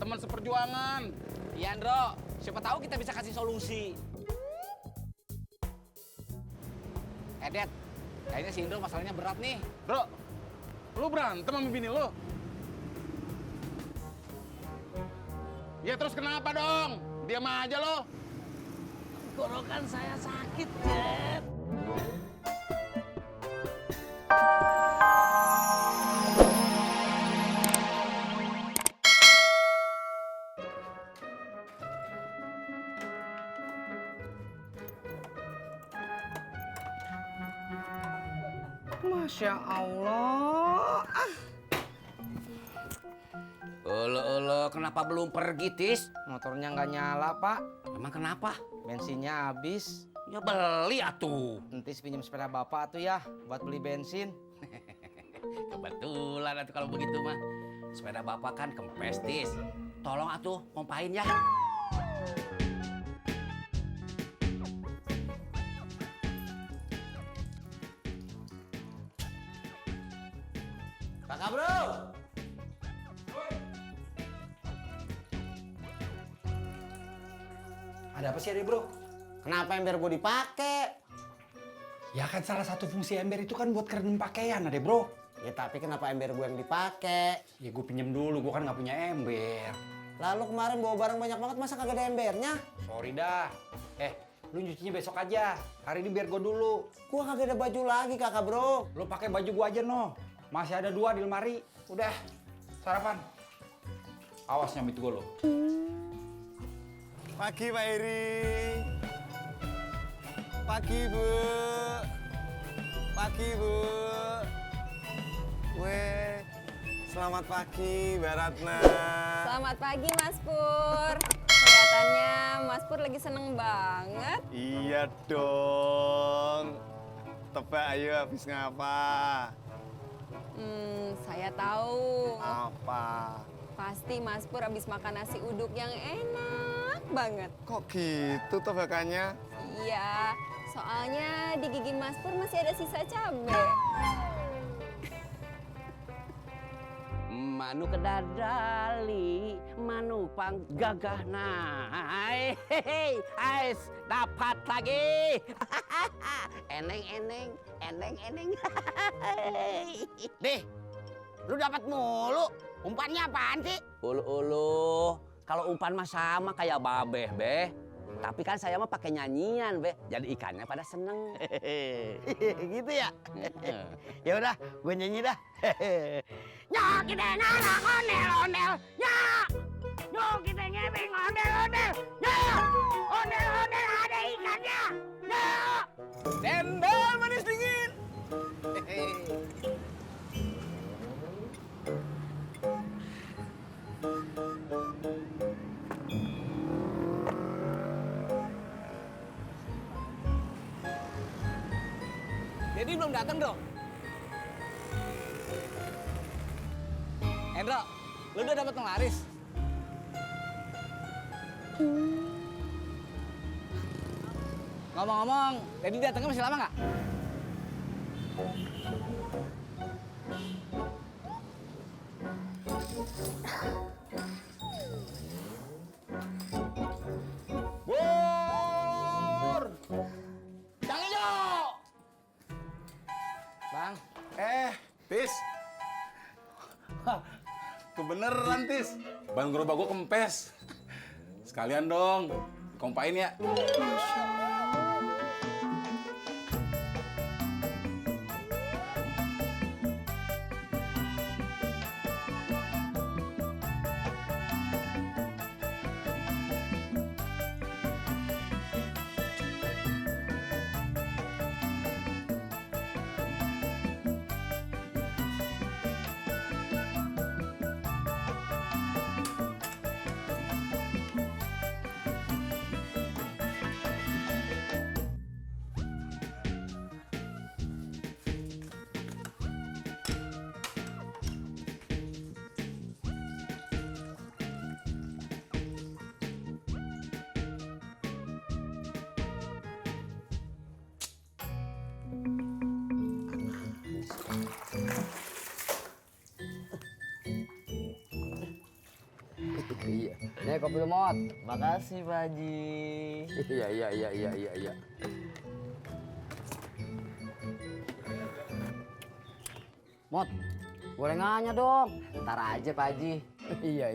teman seperjuangan. Iya, Andro. Siapa tahu kita bisa kasih solusi. Dad, kayaknya si Indro masalahnya berat nih. Bro, lu berantem sama bini lu? Ya terus kenapa dong? Diam aja lo. Gorokan saya sakit, Dad. Masya Allah. Olo, kenapa belum pergi, Tis? Motornya nggak nyala, Pak. Emang kenapa? Bensinnya habis. Ya beli atuh. Entis pinjam sepeda Bapak tuh ya, buat beli bensin. Kebetulan atuh kalau begitu mah. Sepeda Bapak kan kempes, Tis. Tolong atuh, pompain ya. Kakak bro. Ada apa sih, Bro? Kenapa ember gue dipakai? Ya kan salah satu fungsi ember itu kan buat kerenin pakaian, Bro. Ya tapi kenapa ember gue yang dipakai? Ya gue pinjem dulu, gue kan nggak punya ember. Lalu kemarin bawa barang banyak banget, masa kagak ada embernya? Sorry dah. Lu nyucinya besok aja. Hari ini biar gue dulu. Gua kagak ada baju lagi, kakak bro. Lu pakai baju gue aja, no. Masih ada 2 di lemari. Udah, sarapan. Awas nyambit gue lo. Pagi Pak Iri. Pagi Bu. Pagi Bu. Weh, selamat pagi Mbak Ratna. Selamat pagi Mas Pur. Kelihatannya Mas Pur lagi seneng banget. Iya dong. Tebak ayo habis ngapa? Saya tahu. Apa? Pasti Mas Pur habis makan nasi uduk yang enak banget. Kok gitu tebakannya? Iya, soalnya di gigi Mas Pur masih ada sisa cabai. Manu kedadali, manu panggagah naik. Ais dapat lagi. Eneng. Deh, lu dapat mulu. Umpannya apaan sih? Ulu. Kalau umpan mah sama kayak babeh, Beh. Tapi kan saya mah pakai nyanyian, Beh. Jadi ikannya pada seneng. Gitu ya? Ya udah, gue nyanyi dah. Nyok kita nala ondel-ondel. Nyok! Nyok kita ngebeng ondel-ondel. Nyok! Ondel-ondel ada ikannya. Nyok! Cendol manis dingin. Jadi belum datang, Bro. Endro, lu udah dapat penglaris? Ngomong-ngomong, Dedi datangnya masih lama nggak? Bur! Yang hijau! Bang, Tis. Wah, kebeneran, Tis. Ban gerobak gua kempes. Sekalian dong, kompain ya. kopi lu, Mot. Makasih, Pak Haji. Iya. Mot, gorengannya dong. Ntar aja, Pak Haji. Iya.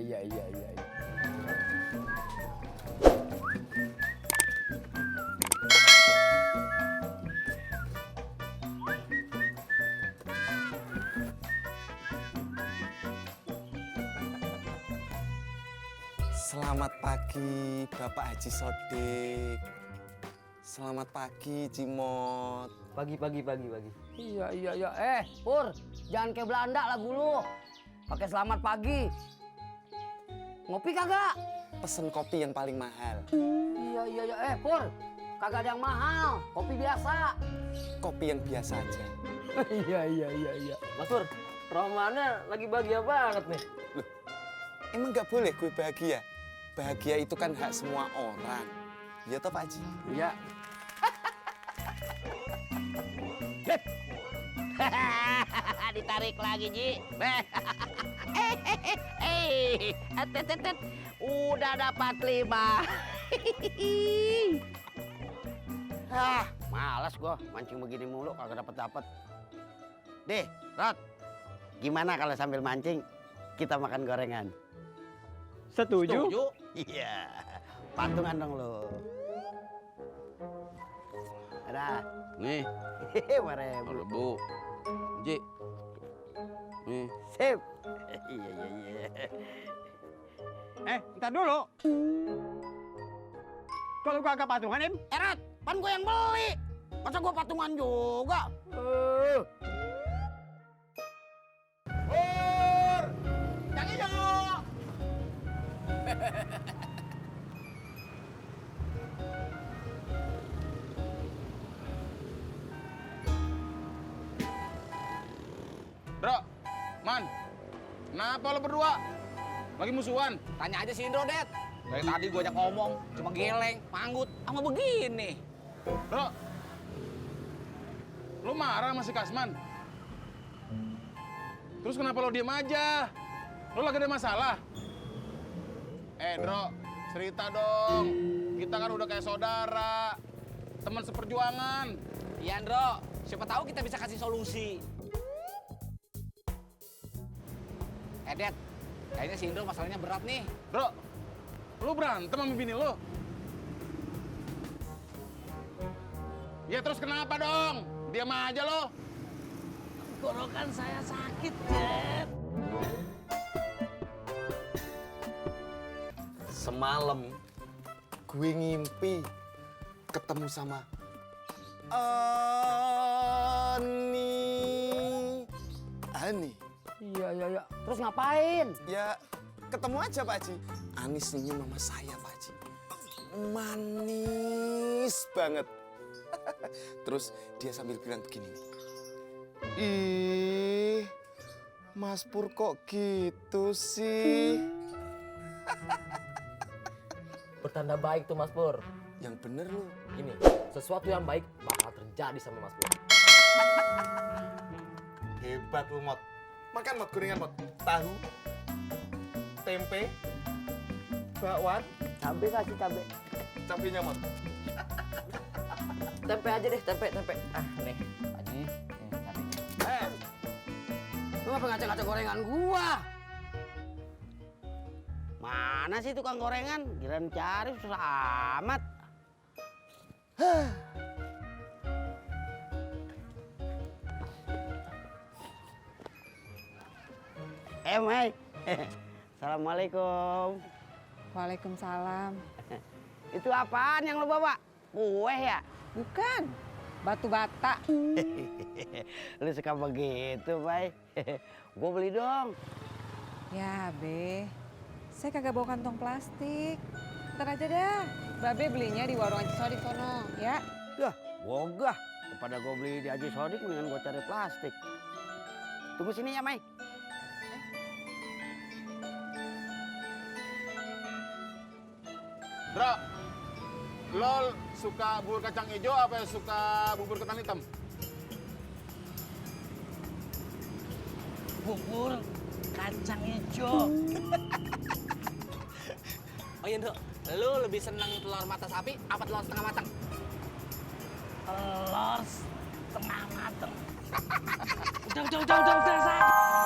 Selamat pagi, Bapak Haji Sodik. Selamat pagi, Cimot. Pagi. Iya. Pur, jangan kayak Belanda lagu lu. Pakai selamat pagi. Ngopi kagak? Pesen kopi yang paling mahal. Iya. Pur, kagak ada yang mahal. Kopi biasa. Kopi yang biasa aja. Iya. Mas Pur, romannya lagi bahagia banget nih. Emang nggak boleh gue bahagia? Bahagia itu kan hak semua orang. Ya toh, Pak Haji? Iya. Ditarik lagi, Ji. Udah dapat 5. Malas gua mancing begini mulu kagak dapet. Deh, Rod. Gimana kalau sambil mancing kita makan gorengan? Setuju? Iya. Patungan dong lo. Ada. Nih, Mare. kalau Bu. Ji. Nih. Sip. Iya. Ntar dulu. Kalau kagak patungan, Im? Rod, kan gue yang beli. Masa gue patungan juga? Yang hijau! Bro, Man, kenapa lo berdua? Lagi musuhan? Tanya aja si Indro, Det. Dari tadi gue ajak ngomong, cuma geleng, manggut, sama begini. Bro, lo marah sama si Kasman? Terus kenapa lo diem aja? Lo lagi ada masalah? Bro, cerita dong. Kita kan udah kayak saudara, teman seperjuangan. Iya, Indro. Siapa tahu kita bisa kasih solusi. Det, kayaknya si Indro masalahnya berat nih. Bro, lo berantem sama bini lo? Ya terus kenapa dong? Diam aja lo. Tenggorokan saya sakit, Jet. Semalam gue ngimpi ketemu sama Ani. Iya. Terus ngapain? Ya ketemu aja, Pak Haji. Ani senyum sama saya, Pak Haji. Manis banget. Terus dia sambil bilang begini. Ih, Mas Pur kok gitu sih? Bertanda baik tuh, Mas Pur. Yang bener lu. Ini, sesuatu yang baik bakal terjadi sama Mas Pur. Hebat lu, Mot. Makan, Mot, gorengan, Mot. Tahu, tempe, bakwan, Cabe kasih cabe. cabenya, Mot. Tempe aja deh, tempe. Ah, nih, Haji. Lu ngapa ngaca-ngaca gorengan gua? Mana sih tukang gorengan? Giliran cari susah amat. Mai. Assalamualaikum. Waalaikumsalam. Itu apaan yang lo bawa? Kue ya? Bukan, batu bata. Lu suka begitu, Mai. Gue beli dong. Ya, Be. Saya kagak bawa kantong plastik. Ntar aja dah. Babe belinya di warung Haji Sodik sono, ya. Yah, wogah. Daripada gue beli di Haji Sodik, mendingan gue cari plastik. Tunggu sini ya, Mai. Bro, lo suka bubur kacang hijau apa suka bubur ketan hitam? Bubur kacang hijau. Oh iya, Nduk. Lu lebih seneng telur mata sapi apa telur setengah matang? Telur setengah mateng. Udah, Sak.